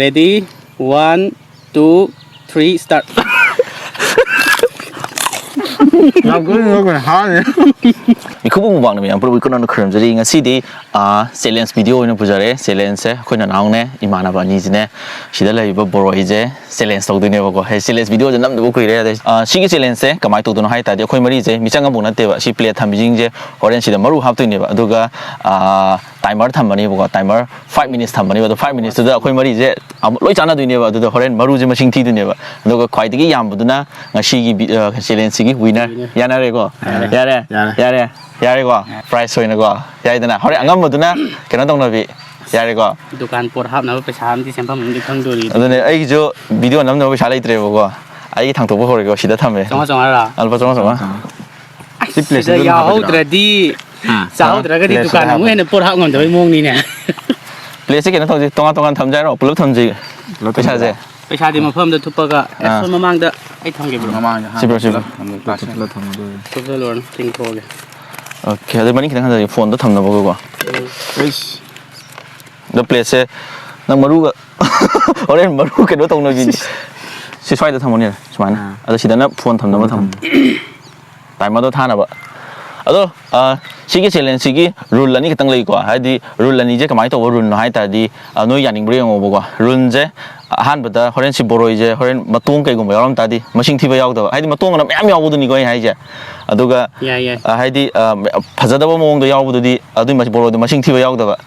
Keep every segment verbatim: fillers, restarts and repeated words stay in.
Ready? One, two, three, start. ꯌꯥꯝ ꯀꯨꯏꯅ ꯅꯣꯛꯀꯅꯨ, ꯍꯥꯔꯅꯤ꯫ ꯃꯤꯈꯨꯕ ꯃꯨꯛꯕꯥꯡꯅ ꯃꯌꯥꯝ ꯄꯨꯝꯅꯃꯛ ꯏꯀꯨꯟ ꯑꯃꯅ ꯈꯨꯔꯨꯝꯖꯔꯤ꯫ ꯉꯁꯤꯗꯤ ꯆꯦꯂꯦꯟꯖ ꯚꯤꯗꯤꯑꯣ ꯑꯣꯏꯅ ꯄꯨꯖꯔꯦ꯫ ꯆꯦꯂꯦꯟꯖꯁꯦ ꯑꯩꯈꯣꯏ ꯅꯅꯥꯎꯅꯦ, ꯏꯃꯥꯟꯅꯕ ꯑꯅꯤꯁꯤꯅꯦ, ꯁꯤꯗ ꯂꯩꯔꯤꯕ ꯕꯣꯔꯣꯏꯁꯦ ꯆꯦꯂꯦꯟꯖ ꯇꯧꯗꯣꯏꯅꯦꯕꯀꯣ꯫ ꯍꯦ, ꯆꯦꯂꯦꯟꯖ ꯚꯤꯗꯤꯑꯣꯁꯦ ꯅꯝꯗꯕ ꯀꯨꯏꯔꯦ꯫ ꯑꯗꯩ ꯑ, ꯁꯤꯒꯤ ꯆꯦꯂꯦꯟꯖꯁꯦ ꯀꯃꯥꯏꯅ ꯇꯧꯗꯣꯏꯅꯣ ꯍꯥꯏ ꯇꯥꯔꯗꯤ, ꯑꯩꯈꯣꯏ ꯃꯔꯤꯁꯦ ꯃꯤꯆꯪ ꯑꯃꯐꯥꯎ ꯅꯠꯇꯦꯕ꯫ ꯁꯤ ꯄ꯭ꯂꯦꯠ ꯊꯝꯃꯤꯁꯤꯡꯁꯦ ꯍꯣꯔꯦꯟ ꯁꯤꯗ ꯃꯔꯨ ꯍꯥꯞꯇꯣꯏꯅꯦꯕ꯫ ꯑꯗꯨꯒ ꯇꯥꯏꯃꯔ ꯊꯝꯃꯅꯦꯕꯀꯣ, ꯇꯥꯏꯃꯔ ꯐꯥꯏꯚ ꯃꯤꯅꯤꯠꯁ ꯊꯝꯃꯅꯦꯕ꯫ ꯑꯗꯣ ꯐꯥꯏꯚ ꯃꯤꯅꯤꯠꯁꯇꯨꯗ ꯑꯩꯈꯣꯏ ꯃꯔꯤꯁꯦ ꯑꯃꯨꯛ ꯂꯣꯏ ꯆꯥꯟꯅꯗꯣꯏꯅꯦꯕ꯫ ꯑꯗꯨꯗ ꯍꯣꯔꯦꯟ ꯃꯔꯨꯁꯦ ꯃꯁꯤꯡ ꯊꯤꯗꯣꯏꯅꯦꯕ꯫ ꯑꯗꯨꯒ ꯈ꯭ꯋꯥꯏꯗꯒꯤ ꯌꯥꯝꯕꯗꯨꯅ ꯉꯁꯤꯒꯤ ꯕꯤ-, ꯑ, ꯆꯦꯂꯦꯟꯖꯁꯤꯒꯤ ꯋꯤꯅꯔ꯫ ꯋꯤꯅꯔ꯫ ꯌꯥꯅꯔꯦꯀꯣ? ꯌꯥꯔꯦ꯫ ꯌꯥꯔꯦ? ꯌꯥꯔꯦ꯫ ꯌꯥꯔꯦ꯫ ꯌꯥꯔꯦꯀꯣ? ꯄ꯭ꯔꯥꯏꯖ ꯑꯣꯏꯅꯀꯣ? ꯌꯥꯏꯗꯅ? ꯍꯣꯔꯦꯟ ꯑꯉꯝꯕꯗꯨꯅ ꯀꯩꯅꯣ ꯇꯧꯅꯕꯤ꯫ ꯌꯥꯔꯦꯀꯣ? ꯗꯨꯀꯥꯟ ꯄꯣꯠ ꯍꯥꯞꯅꯕ ꯄꯩꯁꯥ ꯑꯃꯗꯤ ꯁꯦꯝꯐꯝ ꯑꯃꯗꯤ ꯈꯪꯗꯣꯔꯤ꯫ ꯑꯗꯨꯅꯦ, ꯑꯩꯒꯤꯁꯨ ꯚꯤꯗꯤꯑꯣ ꯅꯝꯅꯕ ꯄꯩꯁꯥ ꯂꯩꯇ꯭ꯔꯦꯕꯀꯣ꯫ ꯑꯩꯒꯤ ꯊꯥꯡꯇꯣꯛꯄ ꯍꯧꯔꯒꯦꯀꯣ꯫ ꯁꯤꯗ ꯊꯝꯃꯦ꯫ ꯆꯥꯝꯃꯉꯥ ꯆꯥꯝꯃꯉꯥꯔꯥ? ꯑ, ꯂꯨꯄꯥ ꯆꯥꯝꯃꯉꯥ ꯆꯥꯝꯃꯉꯥ꯫ ꯁꯤ ꯄ꯭ꯂꯦꯠꯁꯤꯗ ꯁꯤꯗ ꯑꯗꯨꯝ ꯍꯥꯞꯄꯁꯤꯔꯣ? ꯌꯥꯎꯍꯧꯗ꯭ꯔꯗꯤ, ꯍꯥ? ꯆꯥꯍꯧꯗ꯭ꯔꯒꯗꯤ ꯄ꯭ꯂꯦꯠꯁꯤꯗ ꯗꯨꯀꯥꯟ ꯑꯃꯨꯛ ꯍꯥꯞꯄ꯫ ꯍꯦꯟꯅ ꯄꯣꯠ ꯍꯥꯞ ꯉꯝꯗꯕꯩ ꯃꯑꯣꯡꯅꯤꯅꯦ꯫ ꯄ꯭ꯂꯦꯠꯁꯦ ꯀꯩꯅꯣ ꯇꯧꯁꯤ, ꯇꯣꯉꯥꯟ ꯇꯣꯉꯥꯟ ꯊꯝꯖꯦ ꯍꯥꯏꯔꯣ? ꯄꯨꯂꯞ ꯊꯝꯁꯤ꯫ ꯄꯨꯂꯞ ꯄꯩꯁꯥꯁꯦ? ꯊꯝꯁꯤꯔꯣ? ꯄꯩꯁꯥꯗꯤ ꯃꯐꯝꯗ ꯊꯨꯞꯄꯒ, ꯑꯦ, ꯑꯥ꯫ ꯁꯣꯝ ꯃꯃꯥꯡꯗ ꯑꯩ ꯊꯝꯒꯦ, ꯕ꯭ꯔꯣ꯫ ꯃꯃꯥꯡꯗ ꯍꯥꯟꯅ ꯁꯤ, ꯕ꯭ꯔꯣ, ꯁꯤ, ꯕ꯭ꯔꯣ꯫ ꯄꯨꯂꯞ ꯊꯝꯃꯣ, ꯄꯨꯂꯞ ꯄ꯭ꯂꯥꯁꯇꯤꯛ꯫ ꯊꯝꯃꯣ, ꯑꯗꯨ ꯑꯣꯏꯔꯗꯤ꯫ ꯊꯨꯞꯆꯜꯂꯨꯔꯅꯨ, ꯆꯤꯡꯊꯣꯛꯑꯒꯦ꯫ ꯑꯣꯀꯦ, ꯑꯗꯨ ꯃꯅꯤꯡ ꯈꯤꯇꯪ ꯍꯟꯊꯔꯒꯦ, ꯐꯣꯟꯗꯣ ꯊꯝꯅꯕꯀꯣ꯫ ꯎꯝ꯫ ꯑꯩꯁ꯫ ꯑꯗꯣ ꯄ꯭ꯂꯦꯠꯁꯦ ꯅꯪ ꯃꯔꯨꯒ ꯍꯣꯔꯦꯟ ꯃꯔꯨ ꯀꯩꯅꯣ ꯇꯧꯅꯕꯤꯅꯤ꯫ ꯁꯤ ꯁ꯭ꯋꯥꯏꯗ ꯊꯝꯃꯣꯅꯦ, ꯁꯨꯃꯥꯏꯅ꯫ ꯑꯥ꯫ ꯑꯗꯣ ꯁꯤꯗꯅ ꯐꯣꯟ ꯊꯝꯅꯕ ꯊꯝꯃꯣ꯫ ꯇꯥꯏꯃꯔꯗꯣ ꯊꯥꯅꯕ꯫ ꯑꯗꯣ, ꯑ, ꯁꯤꯒꯤ ꯆꯦꯂꯦꯟꯖꯁꯤꯒꯤ ꯔꯨꯜ ꯑꯅꯤ ꯈꯛꯇꯪ ꯂꯩꯀꯣ꯫ ꯍꯥꯏꯗꯤ ꯔꯨꯜ ꯑꯅꯤꯁꯦ ꯀꯃꯥꯏꯅ ꯇꯧꯕ ꯔꯨꯜꯅꯣ ꯍꯥꯏ ꯇꯥꯔꯗꯤ, ꯑ, ꯅꯣꯏ ꯌꯥꯅꯤꯡꯕ꯭ꯔꯥ ꯌꯦꯡꯉꯣꯕꯀꯣ꯫ ꯔꯨꯜꯁꯦ ꯑꯍꯥꯟꯕꯗ ꯍꯣꯔꯦꯟ ꯁꯤ ꯕꯣꯔꯣꯏꯁꯦ ꯍꯣꯔꯦꯟ ꯃꯇꯣꯡ ꯀꯩꯒꯨꯝꯕ ꯌꯥꯎꯔꯝ ꯇꯥꯔꯗꯤ ꯃꯁꯤꯡ ꯊꯤꯕ ꯌꯥꯎꯗꯕ꯫ ꯍꯥꯏꯗꯤ ꯃꯇꯣꯡ ꯑꯅ ꯃꯌꯥꯝ ꯌꯥꯎꯕꯗꯨꯅꯤꯀꯣ ꯑꯩꯅ ꯍꯥꯏꯁꯦ꯫ ꯑꯗꯨꯒ, ꯌꯥꯏ, ꯌꯥꯏ꯫ ꯑ, ꯍꯥꯏꯗꯤ, ꯑ, ꯐꯖꯗꯕ ꯃꯑꯣꯡꯗ ꯌꯥꯎꯕꯗꯨꯗꯤ ꯑꯗꯨꯏ ꯃꯁ-, ꯕꯣꯔꯣꯏꯗꯣ ꯃꯁꯤꯡ ꯊꯤꯕ ꯌꯥꯎꯗꯕ꯫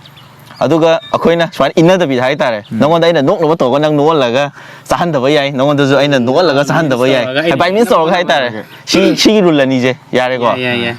ꯑꯗꯨꯒ ꯑꯩꯈꯣꯏꯅ ꯁꯨꯃꯥꯏꯅ ꯏꯟꯅꯗꯕꯤꯗ ꯍꯥꯏꯇꯥꯔꯦ, ꯎꯝ꯫ ꯅꯉꯣꯟꯗ ꯑꯩꯅ ꯅꯣꯛꯅꯕ ꯇꯧꯔꯒ ꯅꯪ ꯅꯣꯛꯍꯜꯂꯒ ꯆꯥꯍꯟꯗꯕ ꯌꯥꯏ, ꯅꯉꯣꯟꯗꯁꯨ ꯑꯩꯅ ꯅꯣꯛꯍꯜꯂꯒ ꯆꯥꯍꯟꯗꯕ ꯌꯥꯏ꯫ ꯇꯧꯔꯒ ꯑꯩꯅ ꯍꯥꯏ, by means ꯇꯧꯔꯒ ꯍꯥꯏꯇꯥꯔꯦ꯫ ꯑꯣꯀꯦ꯫ ꯁꯤ, ꯁꯤꯒꯤ ꯔꯨꯜ ꯑꯅꯤꯁꯦ ꯌꯥꯔꯦꯀꯣ? ꯌꯥꯏ, ꯌꯥꯏ, ꯌꯥꯏ꯫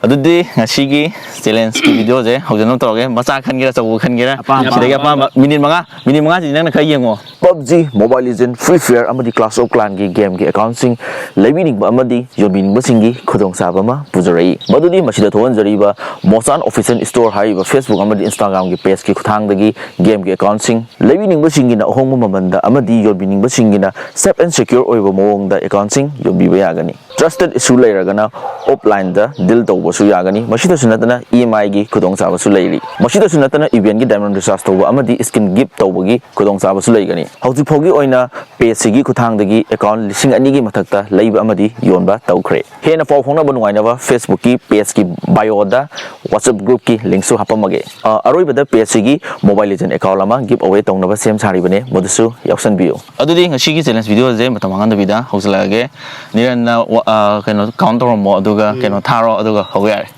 ꯑꯗꯨꯗꯤ ꯉꯁꯤꯒꯤ ꯆꯦꯂꯦꯟꯖꯀꯤ ꯚꯤꯗꯤꯑꯣꯁꯦ ꯍꯧꯖꯅꯕ ꯇꯧꯔꯒꯦ꯫ ꯃꯆꯥ ꯈꯟꯒꯦꯔꯥ, ꯑꯆꯧꯕ ꯈꯟꯒꯦꯔꯥ? ꯑꯄꯥꯝꯕ, ꯁꯤꯗꯒꯤ ꯑꯄꯥꯝꯕ꯫ ꯑꯄꯥꯝꯕ꯫ ꯃꯤꯅꯤꯠ ꯃꯉꯥ, ꯃꯤꯅꯤꯠ ꯃꯉꯥꯁꯤꯗꯤ ꯅꯪꯅ ꯈꯔ ꯌꯦꯡꯉꯣ꯫ PUBG, Mobile Legend, Free Fire ꯑꯃꯗꯤ Clash of Clansꯒꯤ gameꯒꯤ accountꯁꯤꯡ ꯂꯩꯕꯤꯅꯤꯡꯕ ꯑꯃꯗꯤ ꯌꯣꯟꯕꯤꯅꯤꯡꯕꯁꯤꯡꯒꯤ ꯈꯨꯗꯣꯡꯆꯥꯕ ꯑꯃ ꯄꯨꯖꯔꯛꯏ꯫ ꯃꯗꯨꯗꯤ ꯃꯁꯤꯗ ꯊꯣꯛꯍꯟꯖꯔꯤꯕ ꯃꯣꯁꯥꯟ Official Store ꯍꯥꯏꯔꯤꯕ Facebook ꯑꯃꯗꯤ Instagramꯒꯤ pageꯀꯤ ꯈꯨꯠꯊꯥꯡꯗꯒꯤ gameꯒꯤ accountꯁꯤꯡ ꯂꯩꯕꯤꯅꯤꯡꯕꯁꯤꯡꯒꯤꯅ ꯑꯍꯣꯡꯕ ꯃꯃꯜꯗ ꯑꯃꯗꯤ ꯌꯣꯟꯕꯤꯅꯤꯡꯕꯁꯤꯡꯒꯤꯅ safe and secure ꯑꯣꯏꯕ ꯃꯑꯣꯡꯗ accountꯁꯤꯡ ꯌꯣꯟꯕꯤꯕ ꯌꯥꯒꯅꯤ꯫ Trusted issue ꯂꯩꯔꯒꯅ offlineꯗ deal ꯇꯧꯕꯁꯨ ꯌꯥꯒꯅꯤ꯫ ꯃꯁꯤꯗꯁꯨ ꯅꯠꯇꯅ EMIꯒꯤ ꯈꯨꯗꯣꯡꯆꯥꯕꯁꯨ ꯂꯩꯔꯤ꯫ ꯃꯁꯤꯗꯁꯨ ꯅꯠꯇꯅ eventꯒꯤ diamond recharge ꯇꯧꯕ ꯑꯃꯗꯤ skin gift ꯇꯧꯕꯒꯤ ꯈꯨꯗꯣꯡꯆꯥꯕꯁꯨ ꯂꯩꯒꯅꯤ꯫ ꯍꯧꯖꯤꯛ ꯐꯥꯎꯒꯤ ꯑꯣꯏꯅ pageꯁꯤꯒꯤ ꯈꯨꯠꯊꯥꯡꯗꯒꯤ account ꯂꯤꯁꯤꯡ ꯑꯅꯤꯒꯤ ꯃꯊꯛꯇ ꯂꯩꯕ ꯑꯃꯗꯤ ꯌꯣꯟꯕ ꯇꯧꯈ꯭ꯔꯦ꯫ ꯍꯦꯟꯅ ꯄꯥꯎ ꯐꯥꯎꯅꯕ ꯅꯨꯡꯉꯥꯏꯅꯕ Facebookꯀꯤ pageꯀꯤ bioꯗ WhatsApp groupꯀꯤ linkꯁꯨ ꯍꯥꯞꯄꯝꯃꯒꯦ꯫ ꯑ, ꯑꯔꯣꯏꯕꯗ pageꯁꯤꯒꯤ Mobile Legend account ꯑꯃ give away ꯇꯧꯅꯕ ꯁꯦꯝ ꯁꯥꯔꯤꯕꯅꯦ, ꯃꯗꯨꯁꯨ ꯌꯥꯎꯁꯟꯕꯤꯌꯨ꯫ ꯑꯗꯨꯗꯤ ꯉꯁꯤꯒꯤ challenge videoꯁꯦ ꯃꯇꯝ ꯃꯥꯡꯍꯟꯗꯕꯤꯗ ꯍꯧꯖꯤꯜꯂꯛꯑꯒꯦ꯫ ꯅꯤꯔꯟꯅ ꯋꯥ-, ꯑ, ꯀꯩꯅꯣ count ꯇꯧꯔꯝꯃꯣ, ꯑꯗꯨꯒ ꯎꯝ꯫ ꯀꯩꯅꯣ ꯊꯥꯔꯣ, ꯑꯗꯨꯒ ꯍꯧꯕ ꯌꯥꯔꯦ꯫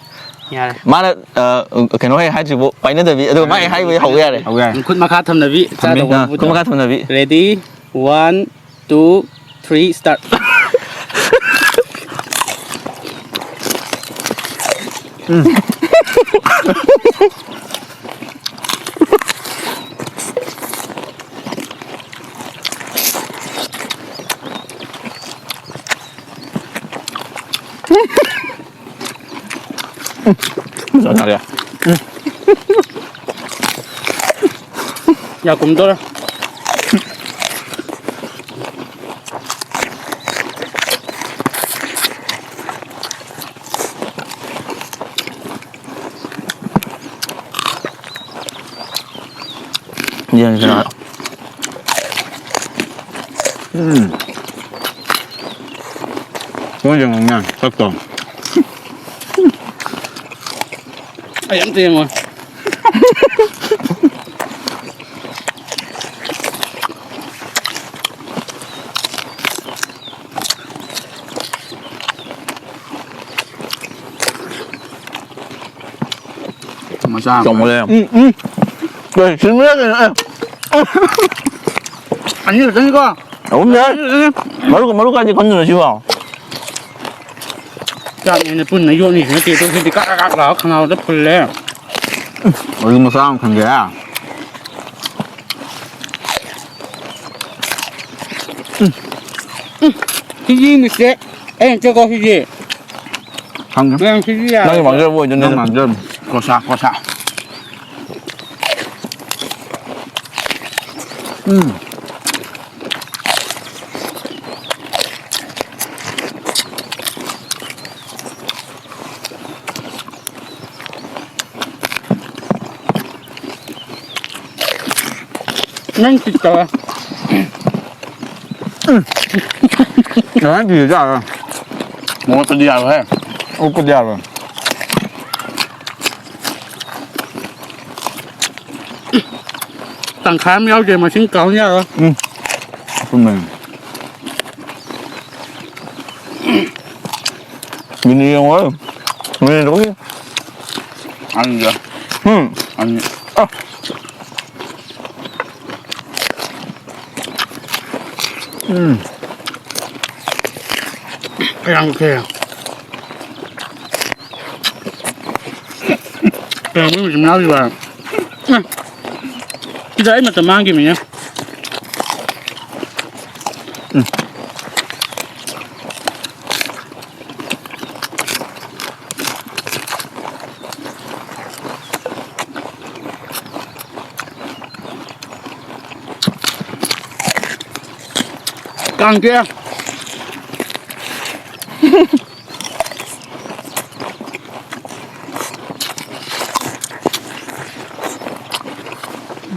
ꯌꯥꯔꯦ꯫ ꯃꯥꯅ, ꯑ, ꯀꯩꯅꯣ ꯍꯦꯛ ꯍꯥꯏꯗ꯭ꯔꯤꯕꯣ ꯄꯥꯏꯅꯗꯕꯤ, ꯑꯗꯨꯒ ꯃꯥ ꯍꯦꯛ ꯍꯥꯏꯕ ꯍꯧꯕ ꯌꯥꯔꯦ꯫ ꯍꯧꯕ ꯌꯥꯔꯦ꯫ ꯈꯨꯠ ꯃꯈꯥ ꯊꯝꯅꯕꯤ, ꯊꯝꯃꯤ꯫ ꯆꯥꯗꯧꯕ ꯑ, ꯄꯣꯠꯇꯣ꯫ ꯈꯨꯠ ꯃꯈꯥ ꯊꯝꯅꯕꯤ꯫ Ready, one, two, three, start. ꯆꯥꯟꯅꯔꯦ꯫ ꯌꯥ ꯀꯨꯝꯗꯧꯔꯦ꯫ ꯌꯦꯟꯁꯤꯅ꯫ ꯎꯝ꯫ ꯃꯣꯏ ꯌꯦꯡꯉꯨꯅꯦ, ꯁꯛꯇꯣ꯫ ꯑꯩ ꯑꯝꯇ ꯌꯦꯡꯉꯣ꯫ ꯃꯆꯥ ꯑꯃ꯫ ꯆꯥꯎꯃꯜꯂꯦ꯫ ꯎꯝ, ꯎꯝ꯫ ꯀꯩ, ꯁꯤꯟꯕ ꯌꯥꯗꯦ, ꯑꯦ꯫ ꯑꯅꯤ ꯈꯛꯇꯅꯤꯀꯣ? ꯑꯍꯨꯝ ꯌꯥꯏ꯫ ꯑꯅꯤ ꯈꯛꯇꯅꯤ꯫ ꯃꯔꯨ, ꯃꯔꯨ ꯀꯥꯏꯗꯤ ꯈꯟꯗꯣꯏꯅꯣ ꯁꯤꯕꯣ? ꯆꯥꯛꯅꯦꯅ ꯄꯨꯟꯅ ꯌꯣꯠꯅꯤꯁꯨ ꯅꯠꯇꯦ, ꯑꯗꯨ ꯁꯤꯗꯤ ꯀꯥꯛ ꯀꯥꯛ ꯀꯥꯛ ꯂꯥꯎꯔ ꯈꯅꯥꯎꯗ ꯐꯨꯜꯂꯦ꯫ ꯃꯔꯨ ꯃꯆꯥ ꯑꯃ ꯈꯟꯒꯦ꯫ ꯁꯤꯒꯤ ꯃꯤꯁꯦ ꯑꯩꯅ ꯆꯠꯀꯣ ꯁꯤꯒꯤ꯫ ꯈꯪꯗꯦ꯫ ꯅꯪ ꯁꯤꯒꯤ ꯌꯥꯔꯣꯏ꯫ ꯅꯪꯒꯤ ꯃꯥꯡꯖꯕ ꯑꯣꯏꯗꯣꯏꯅꯦ꯫ ꯅꯪ ꯃꯥꯡꯖꯕ꯫ ꯀꯣꯁꯥ, ꯀꯣꯁꯥ꯫ ꯎꯝ꯫ ꯅꯪ ꯆꯤꯠ ꯇꯧꯋꯦ꯫ ꯎꯝ꯫ ꯉꯔꯥꯡ ꯄꯤꯕ ꯌꯥꯔꯣꯏ꯫ ꯃꯣꯠꯄꯗꯤ ꯌꯥꯔꯣꯏꯍꯦ꯫ ꯑꯣꯛꯄꯗꯤ ꯌꯥꯔꯣꯏ꯫ ꯇꯪꯈꯥꯏ ꯑꯃ ꯌꯥꯎꯗꯦ, ꯃꯁꯤꯡ ꯀꯥꯎꯟ ꯌꯥꯔꯣꯏ꯫ ꯎꯝ꯫ ꯑꯆꯨꯝꯕꯅꯤ꯫ ꯃꯤꯅꯨ ꯌꯦꯡꯉꯣ꯫ ꯃꯤꯅꯨ ꯇꯧꯁꯤ꯫ ꯑꯅꯤꯗ꯫ ꯎꯝ꯫ ꯑꯅꯤ꯫ ꯑ꯫ ꯎꯝ꯫ ꯀꯌꯥꯝ ꯈꯦ? ꯀꯌꯥꯝ ꯃꯤ ꯃꯌꯥꯝ ꯌꯥꯎꯔꯤꯕ? ꯑ꯫ ꯁꯤꯗ ꯑꯩ ꯃꯇꯝ ꯃꯥꯡꯈꯤꯕꯅꯤꯅꯦ꯫ ꯎꯝ꯫ ꯀꯥꯡ ꯆꯤꯛꯑꯦ꯫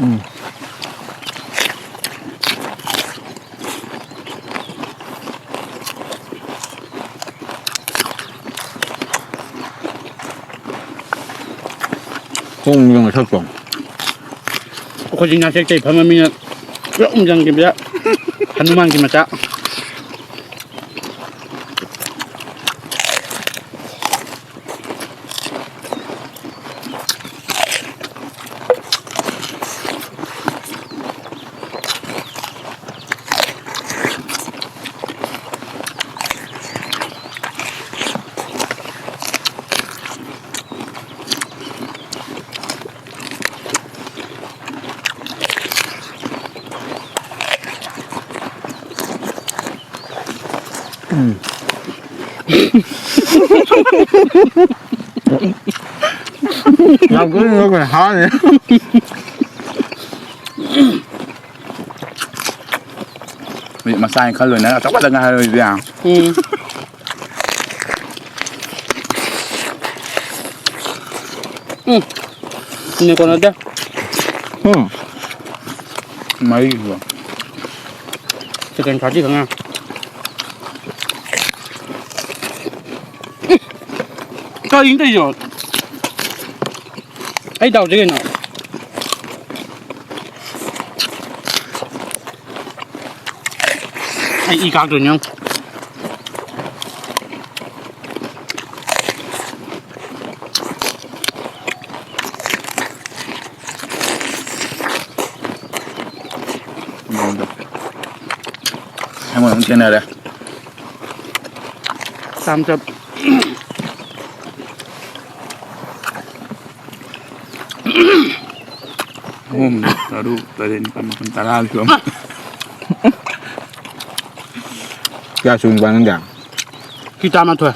ꯎꯝ꯫ ꯈꯣꯡ ꯌꯦꯡꯉ ꯁꯛꯇꯣ꯫ ꯑꯩꯈꯣꯏꯗꯤ ꯅꯥꯆꯦꯛꯇꯩ ꯐꯝꯃ ꯃꯤꯅ ꯄꯨꯂꯞ ꯎꯝꯖꯟꯈꯤꯕꯗ ꯍꯅꯨꯃꯥꯟꯒꯤ ꯃꯆꯥ꯫ ꯎꯝ꯫ ꯌꯥꯝ ꯀꯨꯏꯅ ꯅꯣꯛꯀꯅꯨ, ꯍꯥꯅꯤ꯫ ꯍꯧꯖꯤꯛ ꯃꯆꯥꯅꯤ ꯈꯜꯂꯣꯏꯅ ꯑꯆꯧꯕꯗ ꯉꯥꯏꯔꯣꯏꯗꯤ꯫ ꯎꯝ꯫ ꯎꯝ꯫ ꯁꯤꯅ ꯀꯣꯟꯅꯗꯦ꯫ ꯎꯝ꯫ ꯃꯔꯤꯁꯨꯕ꯫ Chicken thirty ꯈꯛ ꯉꯥꯏ꯫ ꯎꯝ꯫ ꯀꯔꯤꯅꯣ ꯇꯧꯔꯤꯁꯤꯕꯣ? ꯑꯩ ꯗꯥꯎꯁꯦ ꯀꯩꯅꯣ? ꯑꯩ ꯏ ꯀꯥꯔꯛꯇꯣꯏꯅꯦ ꯌꯦꯡꯉꯨ꯫ ꯑꯩꯉꯣꯟꯗ ꯑꯃꯨꯛ ꯊꯦꯡꯅꯔꯦ꯫ ꯆꯥꯝ ꯆꯞ꯫ ꯑꯍꯨꯝ, ꯇꯔꯨꯛ, ꯇꯔꯦꯠ, ꯅꯤꯄꯥꯜ, ꯃꯥꯄꯜ, ꯇꯔꯥ ꯁꯨꯔꯝꯃꯅꯤ꯫ ꯀꯌꯥ ꯁꯨꯔꯤꯕ ꯅꯪꯗꯤ? ꯁꯤ ꯇꯔꯥꯃꯥꯊꯣꯏ꯫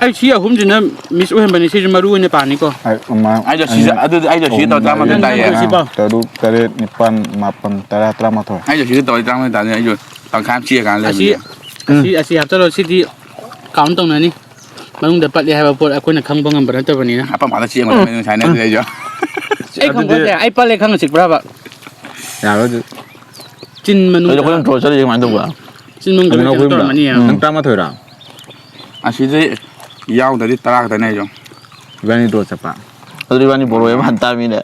ꯑꯩ ꯁꯤ ꯑꯍꯨꯝꯁꯤꯅ miss ꯑꯣꯏꯍꯟꯕꯅꯤ, ꯁꯤꯁꯨ ꯃꯔꯨ ꯑꯣꯏꯅ ꯄꯥꯅꯤꯀꯣ꯫ ꯑꯩ ꯑꯃ, ꯑꯩꯁꯨ ꯁꯤꯗ, ꯑꯅꯤ, ꯑꯗꯨꯗꯤ ꯑꯩꯁꯨ ꯁꯤꯗ ꯑꯍꯨꯝ, ꯇꯧꯔ ꯇꯔꯥꯃꯥꯊꯣꯏ ꯃꯔꯤ, ꯇꯥꯏꯌꯦ꯫ ꯃꯉꯥ, ꯁꯤꯐꯥꯎ꯫ ꯇꯔꯨꯛ, ꯇꯔꯦꯠ, ꯅꯤꯄꯥꯜ, ꯃꯥꯄꯜ, ꯇꯔꯥ, ꯇꯔꯥꯃꯥꯊꯣꯏ꯫ ꯑꯩꯁꯨ ꯁꯤꯗ ꯇꯧꯔꯗꯤ ꯇꯔꯥꯃꯥꯊꯣꯏ ꯇꯥꯅꯤ, ꯑꯩꯁꯨ ꯇꯪꯈꯥꯏ ꯑꯃ ꯆꯦꯛꯑꯀꯥꯟꯗ ꯑꯁꯤ, ꯂꯩꯕꯅꯦ꯫ ꯑꯁꯤ, ꯑꯁꯤ ꯍꯥꯞꯆꯜꯂꯣ, ꯁꯤꯗꯤ count ꯇꯧꯅꯅꯤ꯫ ꯃꯅꯨꯡꯗ ꯄꯠꯂꯤ ꯍꯥꯏꯕ ꯄꯣꯠ ꯑꯩꯈꯣꯏꯅ ꯈꯪꯕ ꯉꯝꯕ ꯅꯠꯇꯕꯅꯤꯅ꯫ ꯑꯄꯥꯝ ꯄꯥꯝꯗ ꯆꯦꯛ ꯃꯇꯝꯗ ꯉꯁꯥꯏꯅ ꯑꯗꯨꯗꯤ ꯑꯩꯁꯨ꯫ ꯑꯩ ꯑꯗꯨꯗꯤ ꯈꯪꯄꯣꯠꯇꯦ, ꯑꯩ ꯄꯠꯂꯦ ꯈꯪꯉ ꯆꯤꯛꯄ꯭ꯔꯕ? ꯌꯥꯔꯣꯏ ꯑꯗꯨ꯫ ꯆꯤꯟ ꯃꯅꯨꯡꯗ꯫ ꯑꯗꯨ ꯑꯩꯈꯣꯏꯅ draw ꯆꯠꯂꯤꯁꯦ ꯀꯃꯥꯏꯅ ꯇꯧꯕ? ꯆꯤꯟ ꯃꯅꯨꯡꯗ ꯑꯗꯨ ꯀꯩꯅꯣ ꯅꯈꯣꯏ ꯇꯧꯔꯝꯃꯅꯤ ꯌꯦꯡꯉꯣ꯫ ꯎꯝ꯫ ꯅꯪ ꯇꯔꯥꯃꯥꯊꯣꯏꯔꯥ? ꯑꯁꯤꯗꯤ ꯌꯥꯎꯗ꯭ꯔꯗꯤ ꯇꯔꯥ ꯈꯛꯇꯅꯦ ꯑꯩꯁꯨ꯫ ꯏꯕꯥꯅꯤ draw ꯆꯠꯄ꯫ ꯑꯗꯨꯗꯤ ꯏꯕꯥꯅꯤ ꯕꯣꯔꯣ ꯑꯃ ꯍꯟ ꯇꯥꯃꯤꯅꯦ꯫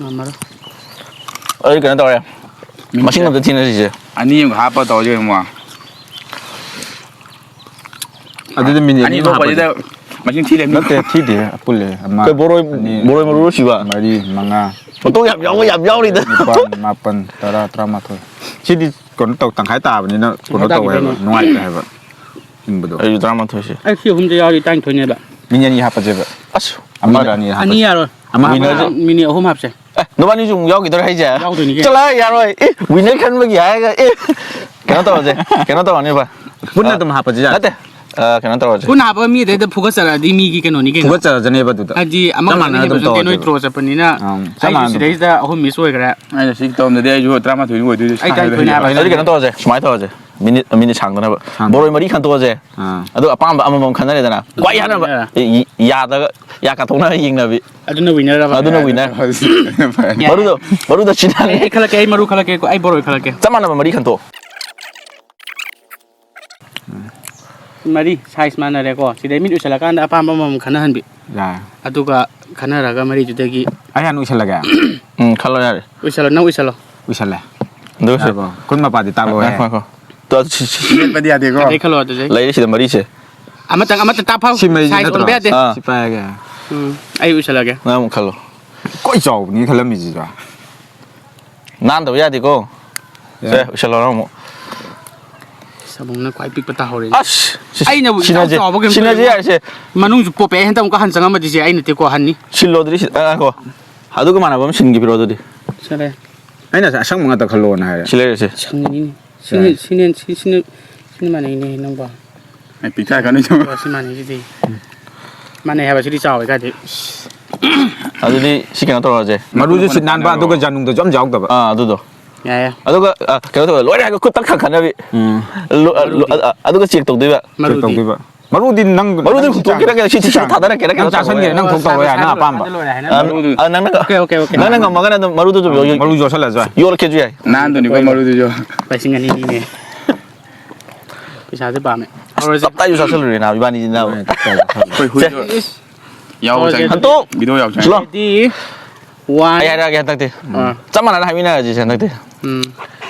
ꯉꯝꯃꯔꯣꯏ꯫ ꯑꯩ ꯀꯩꯅꯣ ꯇꯧꯔꯦ꯫ ꯃꯁꯤꯡ ꯑꯝꯇ ꯊꯤꯅꯁꯤꯁꯦ꯫ ꯑꯅꯤ ꯑꯃꯒ ꯍꯥꯞꯄ ꯇꯧꯔꯁꯦ ꯑꯃꯨꯛ꯫ ꯑꯗꯨꯗꯤ minute ꯑꯅꯤ ꯑꯅꯤ ꯊꯣꯛꯄꯁꯤꯗ ꯍꯥꯞꯄꯁꯦ꯫ ꯃꯁꯤꯡ ꯊꯤ ꯂꯩꯔꯝꯃꯤ꯫ ꯅꯠꯇꯦ, ꯊꯤꯗꯦ, ꯑꯄꯨꯜꯂꯦ꯫ ꯑꯃ, ꯀꯩ ꯕꯣꯔꯣꯏ, ꯑꯅꯤ, ꯕꯣꯔꯣꯏ ꯃꯔꯨꯔꯣ ꯁꯤꯕ? ꯃꯔꯤ, ꯃꯉꯥ, ꯃꯇꯣꯡ ꯌꯥꯝ ꯌꯥꯎꯕ ꯌꯥꯝ ꯌꯥꯎꯔꯤꯗ꯫ ꯅꯤꯄꯥꯜ, ꯃꯥꯄꯜ, ꯇꯔꯥ, ꯇꯔꯥꯃꯥꯊꯣꯏ꯫ ꯁꯤꯗꯤ ꯀꯩꯅꯣ ꯇꯧ, ꯇꯪꯈꯥꯏ ꯇꯥꯕꯅꯤꯅ ꯀꯩꯅꯣ ꯇꯪꯈꯥꯏ ꯇꯧꯋꯦ ꯍꯥꯏꯕ, ꯇꯥꯈꯤꯗꯣꯏꯅꯦ꯫ ꯅꯨꯡꯉꯥꯏꯇꯦ ꯍꯥꯏꯕ ꯁꯤꯟꯕꯗꯣ꯫ ꯑꯩꯁꯨ ꯇꯔꯥꯃꯥꯊꯣꯏꯁꯦ꯫ ꯑꯩ ꯁꯤ ꯑꯍꯨꯝꯁꯦ ꯌꯥꯎꯔꯗꯤ ꯇꯔꯥꯅꯤꯊꯣꯏꯅꯦꯕ꯫ ꯃꯤ ꯑꯅꯤ ꯍꯥꯞꯄꯁꯦꯕ꯫ ꯑꯁ꯫ ꯑꯃꯔ ꯑꯅꯤꯔ ꯑꯅꯤ ꯍꯥꯞꯄꯁꯦ꯫ ꯌꯥꯔꯣꯏ꯫ ꯑꯃ winner ꯁꯦ꯫ ꯃꯤꯅꯤꯠ ꯑꯍꯨꯝ ꯍꯥꯞꯁꯦ꯫ ꯑꯦ, ꯅꯕꯥꯅꯤꯁꯨ ꯑꯃꯨꯛ ꯌꯥꯎꯈꯤꯗꯣꯏꯔꯥ ꯍꯥꯏꯁꯦ? ꯌꯥꯎꯗꯣꯏꯅꯤ ꯀꯩꯅꯣ꯫ ꯆꯠꯂꯣ ꯌꯥꯔꯣꯏ꯫ ꯑꯦ, winner ꯈꯟꯕꯒꯤ ꯍꯥꯏꯔꯒ, ꯑꯦ, ꯀꯩꯅꯣ ꯇꯧꯔꯁꯦ, ꯀꯩꯅꯣ ꯇꯧꯔꯅꯤꯕ꯫ ꯄꯨꯟꯅ ꯑ, ꯑꯗꯨꯝ ꯍꯥꯞꯄꯁꯤ ꯌꯥꯔꯦ꯫ ꯅꯠꯇꯦ, ꯑ, ꯀꯩꯅꯣ ꯇꯧꯔꯁꯦ꯫ ꯄꯨꯟꯅ ꯍꯥꯞꯄꯒ ꯃꯤ ꯑꯇꯩꯗ ꯐꯨꯒꯠꯆꯔꯛꯑꯗꯤ ꯃꯤꯒꯤ ꯀꯩꯅꯣꯅꯤ ꯀꯩꯅꯣ꯫ ꯐꯨꯒꯠꯆꯔꯖꯅꯦꯕ ꯑꯗꯨꯗ꯫ ꯍꯥꯏꯗꯤ ꯑꯃ ꯆꯞ ꯃꯥꯟꯅꯅ ꯈꯟꯅꯅꯦꯕ ꯑꯗꯨꯝ ꯅꯠꯇꯦ, ꯅꯣꯏ ꯇꯧꯔꯁꯦꯕ꯫ Draw ꯆꯠꯄꯅꯤꯅ꯫ ꯑꯪ, ꯆꯞ ꯑꯩꯁꯨ ꯃꯥꯟꯅꯅ ꯑꯗꯨꯝ ꯁꯤꯗꯩꯁꯤꯗ ꯑꯍꯨꯝ miss ꯑꯣꯏꯈ꯭ꯔꯦ꯫ ꯑꯩꯅ ꯁꯤ ꯇꯧꯔꯝꯗꯗꯤ ꯑꯩꯁꯨ ꯇꯔꯥꯃꯥꯊꯣꯏꯅꯤ ꯑꯣꯏꯗꯣꯏꯁꯦ꯫ ꯑꯩ ꯇꯔꯥꯅꯤꯊꯣꯏꯅꯦ ꯍꯥꯏꯕ꯫ ꯑꯗꯨꯗꯤ ꯀꯩꯅꯣ ꯇꯧꯔꯁꯦ, ꯁꯨꯃꯥꯏꯅ ꯇꯧꯔꯁꯦ꯫ Minute, minute ꯁꯥꯡꯗꯅꯕ꯫ ꯁꯥꯡꯗꯅꯕ꯫ ꯕꯣꯔꯣꯏ ꯃꯔꯤ ꯈꯟꯇꯣꯛꯑꯁꯦ꯫ ꯑꯥ꯫ ꯑꯗꯨꯒ ꯑꯄꯥꯝꯕ ꯑꯃꯃꯝ ꯈꯟꯅꯔꯦꯗꯅ꯫ ꯈ꯭ꯋꯥꯏ ꯍꯥꯟꯅꯕ, ꯑꯥ꯫ ꯏ-, ꯏ-, ꯌꯥꯗꯒ, ꯌꯥ ꯀꯥꯊꯣꯛꯅꯔ ꯌꯦꯡꯅꯕꯤ꯫ ꯑꯗꯨꯅ winner ꯑꯕ? ꯑꯗꯨꯅ winner꯫ ꯌꯥꯏ꯫ ꯃꯔꯨꯗꯣ, ꯃꯔꯨꯗꯣ ꯁꯤꯟꯅꯔꯦ꯫ ꯑꯩ, ꯑꯩ ꯈꯜꯂꯛꯀꯦ, ꯑꯩ ꯃꯔꯨ ꯈꯜꯂꯛꯀꯦ, ꯑꯩ ꯕꯣꯔꯣꯏ ꯈꯜꯂꯛꯀꯦ꯫ ꯆꯞ ꯃꯥꯟꯅꯕ ꯃꯔꯤ ꯈꯟꯇꯣꯛꯑꯣ꯫ ꯃꯔꯤ size ꯃꯥꯟꯅꯔꯦꯀꯣ꯫ ꯁꯤꯗꯩ ꯃꯤꯠ ꯎꯏꯁꯜꯂꯀꯥꯟꯗ ꯑꯄꯥꯝꯕ ꯑꯃꯃꯝ ꯈꯟꯅꯍꯟꯕꯤ꯫ ꯌꯥꯏ꯫ ꯑꯗꯨꯒ ꯈꯟꯅꯔꯒ ꯃꯔꯤꯗꯨꯗꯒꯤ ꯑꯩ ꯍꯥꯟꯅ ꯎꯏꯁꯜꯂꯒꯦ꯫ ꯎꯝ, ꯈꯜꯂꯣ ꯌꯥꯔꯦ꯫ ꯎꯏꯁꯜꯂꯣ, ꯅꯪ ꯎꯏꯁꯜꯂꯣ꯫ ꯎꯏꯁꯜꯂꯦ꯫ ꯑꯗꯨꯒ ꯁꯤ ꯌꯥꯔꯕꯣ? ꯈꯨꯠ ꯃꯄꯥꯗꯤ ꯇꯥꯛꯂꯛꯑꯣꯍꯦ꯫ ꯉꯥꯏꯈꯣ, ꯉꯥꯏꯈꯣ꯫ ꯇꯣ, ꯁꯤ, ꯁꯤ, ꯁꯤ꯫ ꯌꯦꯠꯄꯗꯤ ꯌꯥꯗꯦꯀꯣ꯫ ꯑꯗꯩ ꯈꯜꯂꯣ ꯑꯗꯨꯗꯩ꯫ ꯂꯩꯔꯦ ꯁꯤꯗ ꯃꯔꯤꯁꯦ꯫ ꯑꯃꯇꯪ, ꯑꯃꯇ ꯇꯥꯛꯐꯝ꯫ ꯁꯤ ꯃꯔꯤꯁꯦ size ꯅꯠꯇ꯭ꯔꯣ? ꯑꯣꯟꯕ ꯌꯥꯗꯦ꯫ ꯑꯥ꯫ ꯁꯤ ꯄꯥꯏꯔꯒꯦ꯫ ꯎꯝ, ꯑꯩ ꯎꯏꯁꯜꯂꯒꯦ꯫ ꯅꯪ ꯑꯃꯨꯛ ꯈꯜꯂꯣ꯫ ꯀꯣꯏ ꯆꯥꯎꯕꯅꯤ ꯈꯜꯂꯝꯃꯤꯁꯤꯗ꯫ ꯅꯥꯟꯗꯕ ꯌꯥꯗꯦꯀꯣ꯫ ꯌꯥꯏ꯫ ꯁꯦ, ꯎꯏꯁꯜꯂꯣ ꯅꯪ ꯑꯃꯨꯛ꯫ ꯁꯥꯕꯨꯡꯅ ꯈ꯭ꯋꯥꯏ ꯄꯤꯛꯄ ꯇꯥꯍꯧꯔꯦꯅꯦ꯫ ꯑꯁ! ꯁꯤ, ꯑꯩꯅꯕꯨ ꯏꯆꯥꯎ ꯁꯤꯟꯅꯁꯦ, ꯆꯥꯎꯕ ꯀꯩꯝ ꯁꯤꯟꯅꯁꯦ ꯈꯜꯂꯦ꯫ ꯌꯥꯔꯦꯁꯦ꯫ ꯃꯅꯨꯡꯁꯨ ꯄꯣꯞꯄꯦ, ꯑꯩ ꯍꯟꯗꯛ ꯑꯃꯨꯛꯀ ꯍꯟ ꯆꯪꯉꯝꯃꯗꯤ ꯁꯦ ꯑꯩ ꯅꯠꯇꯦꯀꯣ ꯍꯟꯅꯤ꯫ ꯁꯤꯜꯂꯣ ꯑꯗꯨꯗꯤ ꯁꯤ-, ꯑ, ꯉꯥꯏꯈꯣ꯫ ꯑꯗꯨꯒ ꯃꯥꯟꯅꯕ ꯑꯃ ꯁꯤꯟꯈꯤꯕꯤꯔꯣ ꯑꯗꯨꯗꯤ꯫ ꯁꯤꯜꯂꯦ꯫ ꯑꯩꯅ ꯉꯁꯥꯏ ꯑꯁꯪꯕ ꯉꯥꯛꯇ ꯈꯜꯂꯣꯅ ꯍꯥꯏꯔꯦ꯫ ꯁꯤ ꯂꯩꯔꯦꯁꯦ꯫ ꯁꯪꯉꯤꯅꯤꯅꯦ꯫ ꯁꯤꯅ, ꯌꯥꯏ꯫ ꯁꯤꯅ, ꯁꯤ, ꯁꯤꯅ, ꯁꯤꯅ ꯃꯥꯟꯅꯩꯅꯦ ꯅꯪꯕꯣ꯫ ꯑꯩ ꯄꯤꯛꯊꯔꯛꯀꯅꯤ ꯁꯨꯝ꯫ ꯑꯣ, ꯁꯤ ꯃꯥꯟꯅꯩꯁꯤꯗꯤ꯫ ꯃꯥꯟꯅꯩ ꯍꯥꯏꯕ ꯁꯤꯗꯤ ꯆꯥꯎꯋꯦ ꯀꯥꯏꯗꯩ꯫ ꯑꯗꯨꯗꯤ ꯁꯤ ꯀꯩꯅꯣ ꯇꯧꯔꯁꯦ꯫ ꯃꯔꯨꯁꯨ ꯁꯤꯠ ꯅꯥꯟꯕ, ꯑꯗꯨꯒ ꯖꯥꯅꯨꯡꯗꯁꯨ ꯑꯝ ꯌꯥꯎꯗꯕ꯫ ꯑꯥ, ꯑꯗꯨꯗꯣ꯫ ꯌꯥꯏ, ꯌꯥꯏ꯫ ꯑꯗꯨꯒ, ꯑ, ꯀꯩꯅꯣ ꯇꯧꯕ, ꯂꯣꯏꯔꯦ ꯍꯥꯏꯔꯒ ꯈꯨꯠ ꯇꯛ ꯊꯛ ꯈꯟꯅꯕꯤ꯫ ꯎꯝ꯫ ꯂꯣ-, ꯑ, ꯂꯣ-, ꯃꯔꯨꯗꯤ? ꯑ, ꯑ, ꯑꯗꯨꯒ check ꯇꯧꯗꯣꯏꯕ꯫ ꯃꯔꯨꯗꯤ? Check ꯇꯧꯗꯣꯏꯕ꯫ ꯃꯔꯨꯗꯤ ꯅꯪ, ꯃꯔꯨꯗꯤ ꯅꯪ ꯍꯨꯟꯇꯣꯛꯀꯦꯔꯥ ꯁꯤ ꯀꯩꯅꯣ, ꯁꯤ, ꯁꯤ ꯆꯥꯡ-, ꯊꯥꯗꯔꯛꯀꯦꯔꯥ ꯅꯪ ꯀꯩꯅꯣ ꯆꯥꯁꯟꯒꯦꯔꯥ, ꯇꯧꯔꯣ꯫ ꯅꯪ ꯊꯣꯛ ꯇꯧꯔꯣ ꯌꯥꯏ, ꯅꯪ ꯑꯄꯥꯝꯕ꯫ ꯑ, ꯃꯔꯨꯗꯨ ꯑ, ꯅꯪꯅ, OK, OK, OK꯫ ꯅꯪꯅ ꯉꯝꯃꯒꯅ ꯑꯗꯨꯝ ꯃꯔꯨꯗꯨ ꯑꯗꯨꯝ ꯌꯣ-, ꯃꯔꯨ ꯌꯣꯠꯁꯜꯂꯁꯨ ꯌꯥꯏ꯫ ꯌꯣꯜꯂꯛꯀꯦꯁꯨ ꯌꯥꯏ꯫ ꯅꯥꯟꯗꯣꯏꯅꯤꯀꯣ ꯃꯔꯨꯗꯨꯁꯨ꯫ ꯂꯤꯁꯤꯡ ꯑꯅꯤꯅꯤꯅꯦ꯫ ꯄꯩꯁꯥꯁꯦ ꯄꯥꯝꯃꯦ꯫ ꯑꯁ, ꯍꯧꯔꯁꯦ꯫ ꯇꯞꯇꯥꯏꯁꯨ ꯆꯥꯁꯜꯂꯨꯔꯦ ꯅꯥꯕ ꯏꯕꯥꯅꯤꯁꯤꯅ꯫ ꯍꯣꯏ, ꯇꯞꯇꯥꯏ ꯆꯥꯁꯜꯂꯨꯔꯦ꯫ ꯑꯩꯈꯣꯏ ꯍꯨꯏꯗꯣ ꯁꯦ꯫ ꯌꯥꯎ ꯍꯧꯔꯁꯦ ꯆꯪꯉꯦ꯫ ꯑꯗꯨꯗꯤ꯫ ꯍꯟꯇꯣꯛ! Video ꯌꯥꯎ ꯆꯪꯉꯦ꯫ ꯁꯤꯂꯣ꯫ Ready, one꯫ ꯑꯩ ꯍꯥꯏꯔꯛꯑꯒꯦ ꯍꯟꯗꯛꯇꯤ꯫ ꯑꯥ꯫ ꯆꯞ ꯃꯥꯟꯅꯅ ꯍꯥꯏꯃꯤꯟꯅꯔꯁꯤꯁꯦ ꯍꯟꯗꯛꯇꯤ꯫ ꯎꯝ꯫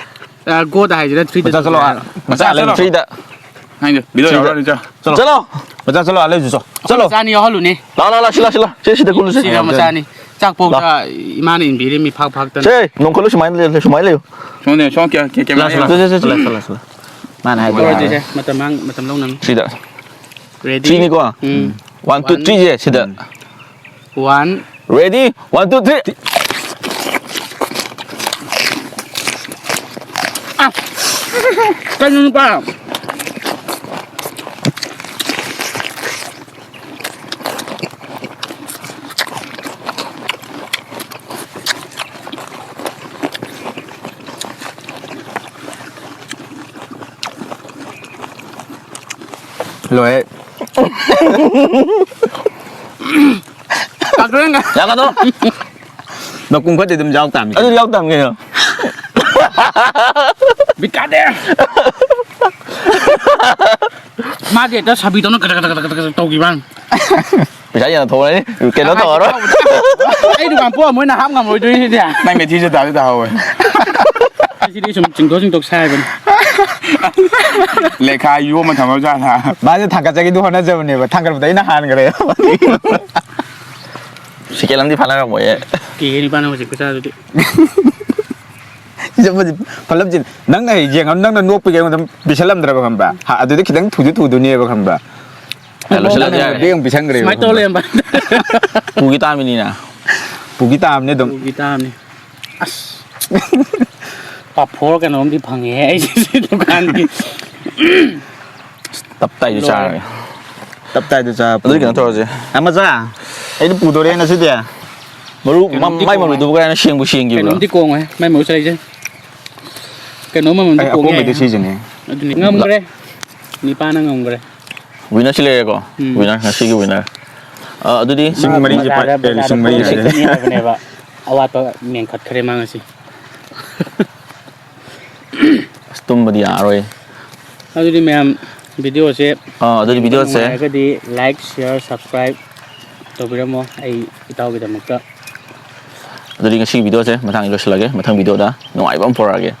ꯑ, go ꯗ ꯍꯥꯏꯁꯤꯔꯥ, three ꯗ ꯃꯆꯥ ꯆꯠꯂꯣ, ꯇꯧꯁꯤꯔꯥ? ꯃꯆꯥ ꯆꯠꯂꯣ꯫ Three ꯗ꯫ ꯍꯥꯏꯅꯦ, video ꯁꯤꯗ꯫ ꯌꯥꯎꯔꯅꯤ, ꯆꯣ꯫ ꯆꯠꯂꯣ꯫ ꯃꯆꯥ ꯆꯠꯂꯣ, ꯑꯥ ꯂꯩꯔꯨꯆꯣ, ꯆꯣ꯫ ꯆꯠꯂꯣ꯫ ꯃꯆꯥꯅꯤ ꯌꯥꯎꯍꯜꯂꯨꯅꯦ꯫ ꯂꯥ, ꯂꯥ, ꯂꯥ, ꯁꯤ ꯂꯥ, ꯁꯤ ꯂꯥ꯫ ꯁꯤ, ꯁꯤꯗ ꯀꯨꯜꯂꯨꯁꯦ꯫ ꯁꯤꯗ ꯃꯆꯥꯅꯤ꯫ ꯆꯥꯛ ꯄꯣꯛꯇ ꯂꯥ꯫ ꯏꯃꯥꯅ ꯏꯟꯕꯤꯔꯤꯃꯤ ꯐꯥꯛ ꯐꯥꯛꯇꯅ꯫ ꯁꯦ, ꯅꯣꯡꯈꯠꯂꯨ, ꯁꯨꯃꯥꯏꯅ ꯂꯩ-, ꯁꯨꯃꯥꯏꯅ ꯂꯩꯌꯨ꯫ ꯁꯣꯝꯅꯦ, ꯁꯣꯝ ꯀꯦ-, ꯀꯦ-, camera ꯂꯥ, ꯁꯤ ꯂꯥ, ꯌꯦꯡꯉꯣ꯫ ꯁꯤ ꯂꯥ, ꯁꯤ ꯂꯥ, ꯁꯤ ꯂꯥ꯫ ꯃꯥꯅ ꯍꯥꯏꯗꯣ ꯇꯧꯔꯁꯦ, ꯌꯥꯔꯦ꯫ ꯁꯦ, ꯃꯇꯝ ꯃꯥꯡ-, ꯃꯇꯝ ꯂꯧꯅꯅꯨ꯫ ꯁꯤꯗ꯫ Ready? Three ꯅꯤꯀꯣ꯫ ꯎꯝ꯫ One, two, one꯫ Three ꯁꯦ ꯁꯤꯗ꯫ One, Ready? One, two, three. ꯀꯩꯅꯣ ꯅꯨꯄꯥ? ꯂꯣꯏꯔꯦ꯫ ꯌꯥꯒꯗ꯭ꯔꯣ? ꯃꯀꯨꯝ ꯈꯔꯗꯤ ꯑꯗꯨꯝ ꯌꯥꯎ ꯇꯥꯕꯅꯤ꯫ ꯑꯗꯨ ꯌꯥꯎ ꯇꯥꯕꯅꯤ ꯀꯩꯅꯣ꯫ ꯕꯤꯠ ꯀꯥꯗꯦ꯫ ꯃꯥꯗꯤ ꯍꯦꯛꯇ ꯁꯥꯕꯤꯗꯧꯅ ꯀꯗꯛ ꯀꯗꯛ ꯀꯗꯛ ꯀꯗꯛ ꯀꯗꯛ ꯇꯧꯈꯤꯕ ꯋꯥꯅꯤ꯫ ꯄꯩꯁꯥ ꯌꯥꯝꯅ ꯊꯣꯛꯑꯅꯤ꯫ ꯀꯩꯅꯣ ꯇꯧꯔꯔꯣꯏ꯫ ꯑꯩ ꯗꯨꯀꯥꯟ ꯄꯣꯛꯑ ꯃꯣꯏꯅ ꯍꯥꯞ ꯉꯝꯃꯣꯏꯗꯣꯏꯅꯤ ꯁꯤꯗꯤ꯫ ꯅꯪ ꯃꯦꯊꯤꯁꯨ ꯇꯥꯗꯤ ꯇꯥꯍꯧꯋꯦ꯫ ꯁꯤꯗꯤ ꯁꯨꯝ ꯆꯤꯡꯊꯣꯛ ꯆꯤꯡꯊꯣꯛ ꯁꯥꯏꯕꯅꯤ꯫ ꯂꯦꯈꯥ ꯌꯣꯝꯃ ꯊꯝꯃꯖꯥꯠꯂ? ꯃꯥꯁꯦ ꯊꯥꯡꯒꯠꯆꯒꯦꯗꯤ ꯍꯣꯠꯅꯖꯕꯅꯦꯕ, ꯊꯥꯡꯒꯠꯄꯗ ꯑꯩꯅ ꯍꯥꯟꯈ꯭ꯔꯦ꯫ ꯁꯦꯀꯦꯟ ꯑꯃꯗꯤ ꯐꯥꯅꯔꯝꯃꯣꯏꯌꯦ꯫ ꯀꯤꯍꯦ ꯅꯤꯄꯥꯅ ꯍꯧꯖꯤꯛ ꯈꯨꯠꯁꯥꯗꯨꯗꯤ꯫ ꯁꯤꯗꯕꯨꯗꯤ ꯐꯠꯂꯝꯁꯤꯅ ꯅꯪꯅ ꯍꯦꯛ ꯌꯦꯡꯉꯝ-, ꯅꯪꯅ ꯅꯣꯛꯄꯒꯤ ꯑꯩꯉꯣꯟꯗ ꯄꯤꯁꯜꯂꯝꯗ꯭ꯔꯕ ꯈꯪꯕ꯭ꯔꯥ? ꯍꯥ, ꯑꯗꯨꯗꯤ ꯈꯤꯇꯪ ꯊꯨꯗꯤ ꯊꯨꯗꯣꯏꯅꯦꯕ ꯈꯪꯕ꯭ꯔꯥ? ꯑꯦ, ꯂꯣꯏꯁꯤꯜꯂꯁꯦ ꯅꯪꯅ ꯌꯥꯔꯦ꯫ ꯕꯦꯛ ꯑꯃꯨꯛ ꯄꯤꯁꯟꯈ꯭ꯔꯦꯕ ꯁꯨꯃꯥꯏꯅ ꯇꯧ ꯈꯪꯕ꯭ꯔꯥ? ꯂꯩꯔꯝꯕ꯫ ꯄꯨꯈꯤ ꯇꯥꯕꯅꯤꯅ꯫ ꯄꯨꯈꯤ ꯇꯥꯕꯅꯤ ꯑꯗꯨꯝ꯫ ꯄꯨꯈꯤ ꯇꯥꯕꯅꯤ꯫ ꯑꯁ꯫ ꯄꯥꯐꯣꯔ ꯀꯩꯅꯣꯝꯗꯤ ꯐꯪꯉꯦꯍꯦ ꯑꯩꯁꯦ ꯁꯤ ꯗꯨꯀꯥꯟꯒꯤ꯫ ꯇꯞ ꯇꯥꯏꯗꯤ ꯂꯣꯏꯔꯦ꯫ ꯆꯥꯔꯒꯦ꯫ ꯇꯞ ꯇꯥꯏꯗꯤ ꯆꯥ ꯑꯗꯨꯗꯤ ꯀꯩꯅꯣ ꯇꯧꯔꯁꯦ꯫ ꯑꯃ ꯆꯥ꯫ ꯑꯩꯗꯤ ꯄꯨꯗꯣꯔꯦ ꯉꯁꯤꯗꯤ꯫ ꯃꯔꯨ, ꯀꯩꯅꯣꯝꯗꯤ ꯃꯥꯏ ꯀꯣꯡꯉꯦ꯫ ꯃꯔꯨꯗꯨꯕꯨ ꯀꯥꯏꯅ ꯁꯦꯡꯕꯨ ꯁꯦꯡꯈꯤꯕ꯭ꯔꯣ? ꯀꯩꯅꯣꯝꯗꯤ ꯀꯣꯡꯉꯦ꯫ ꯃꯥꯏ ꯃꯔꯨ ꯆꯥꯏꯁꯦ꯫ ꯀꯩꯅꯣꯝ ꯑꯃꯗꯤ ꯑꯩ ꯀꯣꯡꯉꯦ꯫ ꯑꯄꯣꯝꯕꯩꯗꯤ ꯁꯤꯁꯤꯅꯦ꯫ ꯑꯗꯨꯅꯤ ꯉꯝꯈ꯭ꯔꯦ꯫ ꯅꯤꯄꯥꯅ ꯉꯝꯈ꯭ꯔꯦ꯫ ꯋꯤꯅꯔꯁꯤ ꯂꯩꯔꯦꯀꯣ? ꯎꯝ꯫ ꯋꯤꯅꯔ, ꯉꯁꯤꯒꯤ ꯋꯤꯅꯔ꯫ ꯑ, ꯑꯗꯨꯗꯤ ꯂꯤꯁꯤꯡ ꯃꯔꯤꯁꯦ ꯕꯖꯥꯔꯗ, ꯄꯥꯏ-, ꯑꯦ, ꯕꯖꯥꯔꯗ ꯂꯤꯁꯤꯡ ꯃꯔꯤꯁꯦ ꯄꯣꯠ ꯂꯩꯒꯅꯤ ꯍꯥꯏꯕꯅꯦꯕ꯫ ꯑꯋꯥꯠꯄ ꯃꯦꯟꯈꯠꯈ꯭ꯔꯦ ꯃꯥ ꯉꯁꯤ꯫ ꯑꯁ, ꯇꯨꯝꯕꯗꯤ ꯌꯥꯔꯣꯏ꯫ ꯑꯗꯨꯗꯤ ꯃꯌꯥꯝ, ꯚꯤꯗꯤꯑꯣꯁꯦ ꯑꯥ, ꯑꯗꯨꯗꯤ ꯌꯦꯡꯕ ꯚꯤꯗꯤꯑꯣꯁꯦ ꯅꯨꯡꯉꯥꯏꯔꯒꯗꯤ like, share, subscribe ꯇꯧꯕꯤꯔꯝꯃꯣ ꯑꯩ ꯏꯇꯥꯎꯒꯤꯗꯃꯛꯇ꯫ ꯑꯗꯨꯗꯤ ꯉꯁꯤꯒꯤ ꯚꯤꯗꯤꯑꯣꯁꯦ ꯃꯇꯥꯡꯗ ꯂꯣꯏꯁꯤꯜꯂꯒꯦ꯫ ꯃꯊꯪ ꯚꯤꯗꯤꯑꯣꯗ ꯅꯨꯡꯉꯥꯏꯕ ꯑꯃ ꯄꯨꯔꯛꯑꯒꯦ꯫